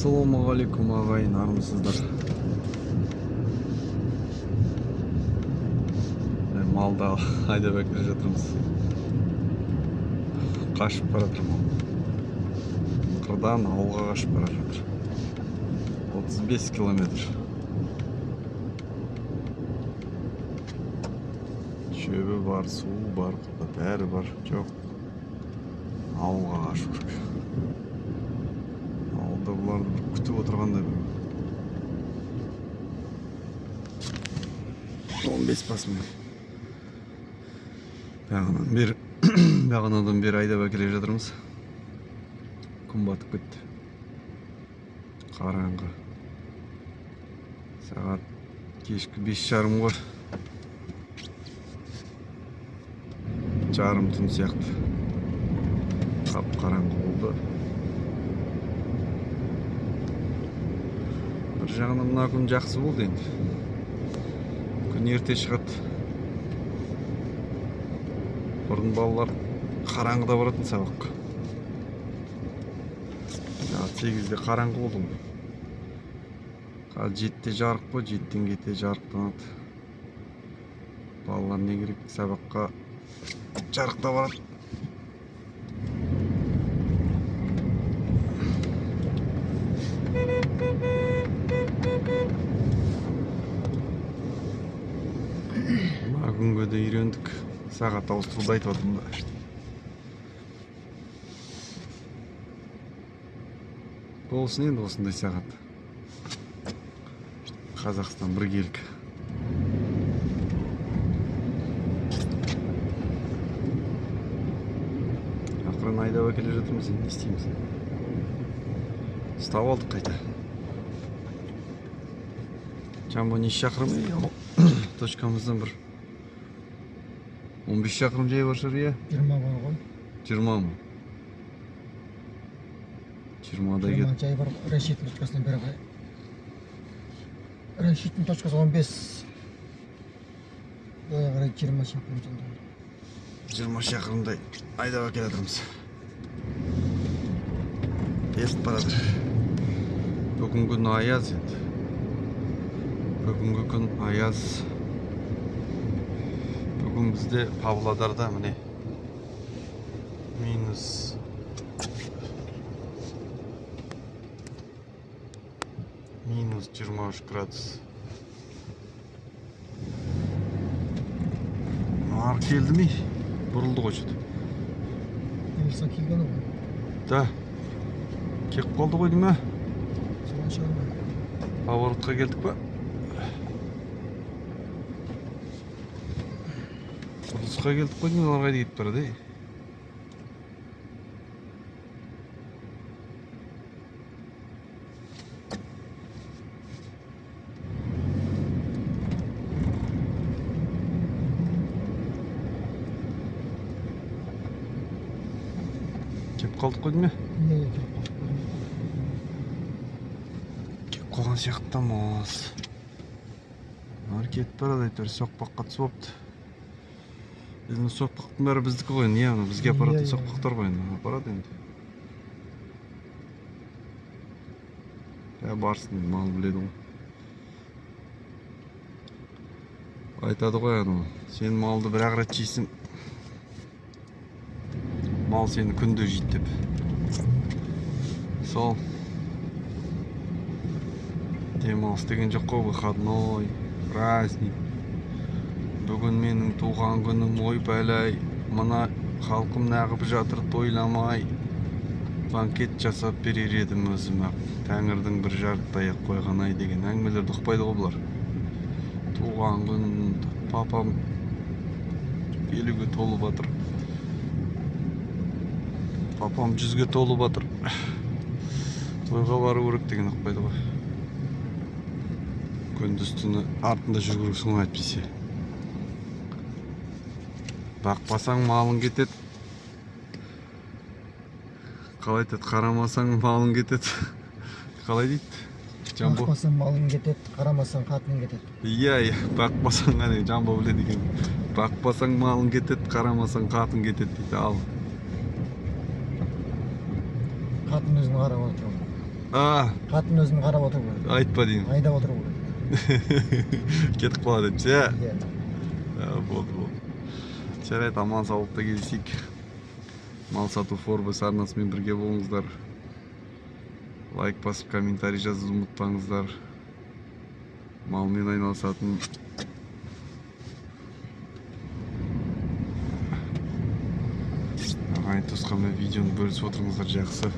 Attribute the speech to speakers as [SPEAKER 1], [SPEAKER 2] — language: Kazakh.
[SPEAKER 1] Ассалаумағалейкум ағайын, армысыздар. Малды айдап әкеле жатырмыз. Қашып бара жатыр мал. Қырдан ауылға қашып бара жатыр. 35 километр. Шөбі бар, суы бар, қырда бәрі бар. Жоқ, ауылға қашу керек. Ауылда бұларды бір күтіп отырғандай бір. 15 басымен. Бағанадан бері айдап әкеле жатырмыз. Күн батып кетті. Қараңғы. Сағат кешкі 5:30 ғой. Жарым түн сияқты. Қап-қараңғы болды. Бір жағынан мына күн жақсы болды енді. Күн ерте шығады. Бұрын балалар қараңғыда баратын сабаққа. Сағат 8-де қараңғы болды ғой. Қазір 7-де жарық қой, 7-ден кете жарықтанады. Балалар не керек, сабаққа жарықта барады. Мына күнге де үйрендік. Сағат ауыстыруды айтып отырмын да. Болсын енді осындай сағат. Қазақстан біргелік. Ақырын айдап әкеле жатырмыз, енді не істейміз? Ұстап алдық қайта. Жамбо неше шақырым? Точкамыздан бір 15 шақырым жай бар шығар, иә?
[SPEAKER 2] 20 бар ғой.
[SPEAKER 1] 20 ма? 20-дай кет.
[SPEAKER 2] 20 жай бар, Рашидтің точкасынан бері қарай. Рашидтің точкасы 15. Былай қарай 20 шақырым сонда.
[SPEAKER 1] 20 шақырымдай айдап әкеле жатырмыз. Кетіп бара жатыр. Бүгінгі күн аяз енді. Бүгінгі күн аяз. Бүгін бізде Павлодарда міне минус 23 градус. Ар келді ме? Бұрылды ғой что-то.
[SPEAKER 2] Минусқа келген ғой.
[SPEAKER 1] Да. Келіп қалды ғой деймін, ә?
[SPEAKER 2] Соған шығар ма?
[SPEAKER 1] Поворотқа келдік па? Бұрылысқа келдік қой деймін, олар қайда кетіп барады, ей? Келіп қалдық қой деймін, ә?
[SPEAKER 2] Не, келіп қалдық қой.
[SPEAKER 1] Келіп қалған сияқтымыз. Олар кетіп барады, әйтеуір соқпаққа түсіп алыпты. Біздің соқпақтың бәрі біздікі ғой, не ана бізге апаратын соқпақтар ғой енді, апарады енді. Ә, барсын, мал біледі ғой. Айтады ғой анау, сен малды бір-ақ рет жейсің, мал сені күнде жейді деп. Сол демалыс деген жоқ қой, выходной, праздник. Бүгін менің туған күнім, ой бәләй, мына халқым нағып жатыр тойламай. Банкет жасап берер едім өзім ақ, тәңірдің бір жарты таяқ қойған ай деген әңгімелерді ұқпайды ғой бұлар. Туған күн, папам 50-ге толып жатыр. Папам 100-ге толып жатыр. Тойға бару керек деген ұқпайды ғой. Күндіз түні артында жүру керексің ғой әйтпесе. Бақпасаң малың кетеді. Қалай айтады, қарамасаң малың кетеді. Қалай дейді? Жамбо.
[SPEAKER 2] Бақпасаң малың кетеді, қарамасаң қатының кетеді.
[SPEAKER 1] Иә, иә, бақпасаң әне Жамбо біледі екен. Бақпасаң малың кетеді, қарамасаң қатын кетеді дейді. Ал.
[SPEAKER 2] Қатын өзін қарап отыр.
[SPEAKER 1] А,
[SPEAKER 2] Қатын өзін қарап отыру керек.
[SPEAKER 1] Айтпа деймін.
[SPEAKER 2] Айдап отыру керек.
[SPEAKER 1] Кетіп қалады деп ше.
[SPEAKER 2] Иә.
[SPEAKER 1] А, болды, болды. Жарайды, аман саулықта кездесейік. Мал сату Форбес арнасымен бірге болыңыздар. Лайк басып, комментарий жазуды ұмытпаңыздар. Малмен айналысатын ағайын туысқанмен видеоны бөлісіп отырыңыздар, жақсы.